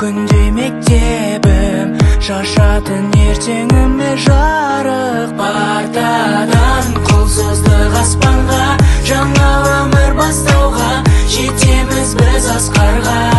Күндей мектебім, шашатын ертеңіме жарық. Партадан қол создық аспанға, жаңа өмір бастауға, жетеміз біз асқарға.